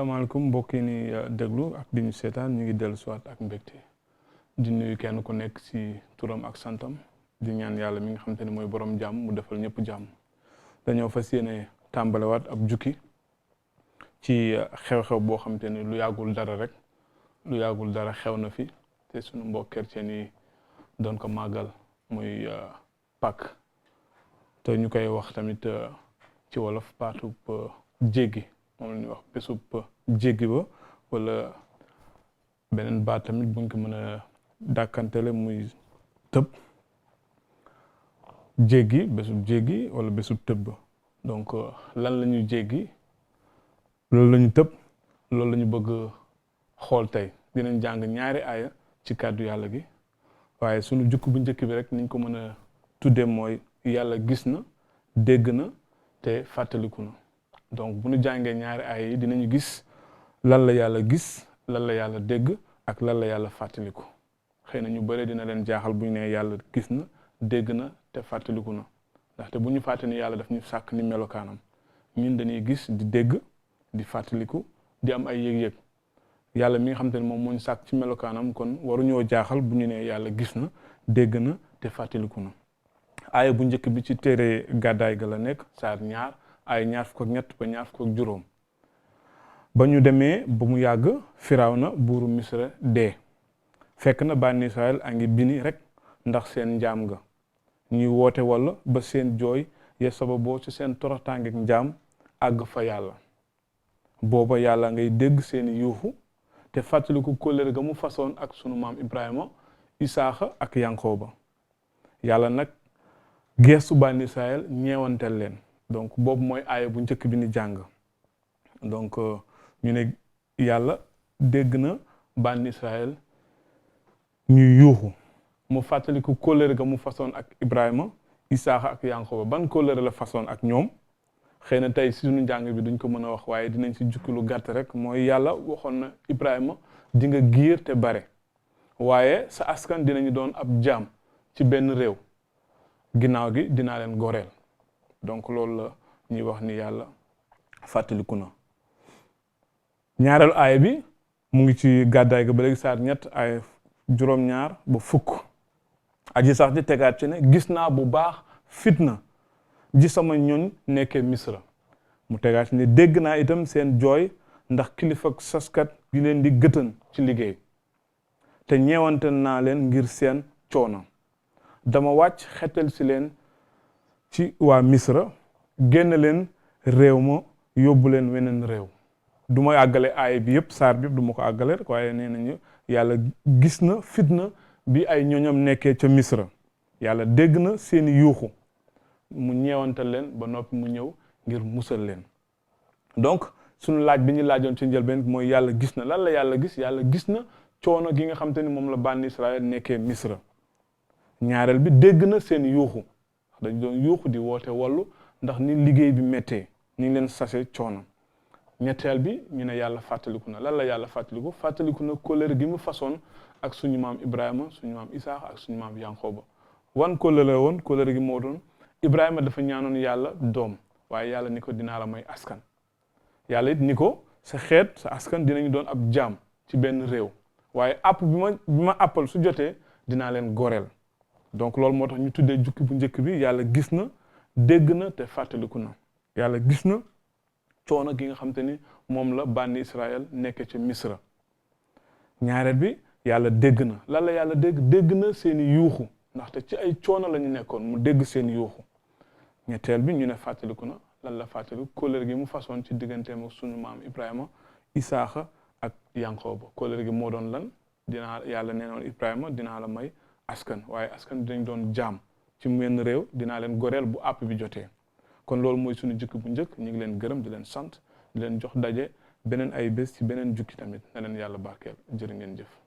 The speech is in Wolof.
asalaamaaleykum mbokk yi ni déglu ak di ñu seetaan ñu ngi dellu siwaat ak mbégte di nuyu kenn ku nekk ci turam ak santam di ñaan yàlla mi nga xamante ne mooy borom jàmm mu defal ñëpp jàmm dañoo fas yéene tàmbalewaat ab jukki ci xew-xew boo xamante ni lu yàggul dara xew na fi te sunu mbokk chrétien yi doon ko màggal muy Pâques te ñu koy wax tamit ci wolof baatub jéggi moom la ñuy wax bésub jéggi ba wala beneen baat tamit buñ ko mën a dàkkantele muy tëb jéggi bésub jéggi wala bésub tëb donc lan la ñuy jéggi loolu la ñu tëb loolu la ñu bëgg xool tey dinañ jàng ñaari aaya ci kàddu yàlla gi waaye sunu jukk bu njëkk bi rek niñ ko mën a tuddee mooy yàlla gis na dégg na te fàttaliku na donc bu ñu jàngee ñaari aaya yi dinañu gis lan la yàlla gis lan la yàlla dégg ak lan la yàlla fàttaliku xëy na ñu bëre dina leen jaaxal bu ñu nee yàlla gis na dégg na te fàttaliku na ndaxte bu ñu fàtte ni yàlla daf ñu sàkk ni melokaanam ñun dañuy gis di dégg di fàttaliku di am ay yëg-yëg yàlla mi nga xam te ne moom moo ñu sàkk ci melokaanam kon waruñoo jaaxal bu ñu nee yàlla gis na dégg na te fàttaliku na aaya bu njëkk bi ci téere gàddaay ga la nekk saar ñaar ay ñaar fukk ak ñett ba ñaar fukk ak juróom ba ñu demee ba mu yàgg Firawna buuru Misra dee fekk na bànni Israël a ngi bini rek ndax seen njaam nga ñuy woote walla ba seen jooy ya sababoo ci seen toroxtaangeek njaam àgg fa yàlla booba yàlla ngay dégg seeni yuuxu te fàttaliku kóllëre ga mu fasoon ak sunu maam Ibrahima Isaaxa ak Yankooba yàlla nag geestu bànni Israël ñeewantel leen donc boobu mooy aaya bu njëkk bi ni jàng donc ñu ne yàlla dégg na bànni Israël ñuy yuuxu mu fàttaliku kóllëre ga mu façon ak Ibrahima Isaaxa ak Yankoba ban kóllëre la façon ak ñoom xëy na tey si suñu njàng bi duñ ko mën a wax waaye dinañ si jukki lu gàtt rek mooy yàlla waxoon na Ibrahima di nga giir te bare waaye sa askan dinañu doon ab jaam ci benn réew ginnaaw gi dinaa leen goreel donc loolu la ñuy wax ni yàlla fàttaliku na ñaareelu aaya bi mu ngi ci gàddaay ga ba léegi saar ñett ay juróom-ñaar ba fukk aji sax di tegaat ci ne gis naa bu baax fitna ji sama ñoñ nekkee Misra mu tegaat ci ne dégg naa itam seen jooy ndax kilifa saskat gi leen di gëtën ci liggéey te ñeewante naa leen ngir seen coono dama wàcc xetal si leen ci waa Misra génn leen réew ma yóbbu leen weneen réew du ma àggale aaya bi yëpp saar bi yëpp du ma ko àggale rek waaye nee nañu yàlla gis na fitna bi ay ñoñam nekkee ca Misra yàlla dégg na seeni yuuxu mu ñeewantal leen ba noppi mu ñëw ngir musal leen donc suñu laaj bi ñu laajoon ci njëlbeen mooy yàlla gis na lan la yàlla gis na coono gi nga xam te ni moom la bànni Israël nekkee Misra ñaareel bi dégg na seen yuuxu dañ doon yuuxu di woote wallu ndax ni liggéey bi méttee ñu ngi leen sase coono ñetteel bi ñu ne yàlla fàttaliku na lan la yàlla fàttaliku na kóllëre gi mu façon ak suñu maam Ibrahima suñu maam Isaaxa ak suñu maam Yankoba wan kóllëre woon kóllëre gi moo doon Ibrahima dafa ñaanoon yàlla doom waaye yàlla ni ko dinaa la may askan yàlla it ni ko sa xeet sa askan dinañu doon ab jaam ci benn réew waaye app bi ma appal su jotee dinaa leen goreel donc loolu moo tax ñu tuddee jukki bu njëkk bi yàlla gis na dégg na te fàttaliku na yàlla gis na coono gi nga xam te ni moom la bànni Israël nekkee ca Misra ñaareel bi yàlla dégg na lan la yàlla dégg na seeni yuuxu ndaxte ci ay coono la ñu nekkoon mu dégg seeni yuuxu ñetteel bi ñu ne fàttaliku na lan la fàttaliku kóllëre gi mu façon ci digganteem ak sunu maam Ibrahima Isaaxa ak Yankoba kóllëre gi moo doon lan yàlla nee noon Ibrahima dinaa la may askan waaye askan dinañ doon jaam ci menn réew dinaa leen goreel bu àpp bi jotee kon loolu mooy suñu jukki bu njëkk ñu ngi leen gërëm di leen sant di leen jox daje beneen ay bés ci beneen jukki tamit na leen yàlla barkeel jërë ngeen jëf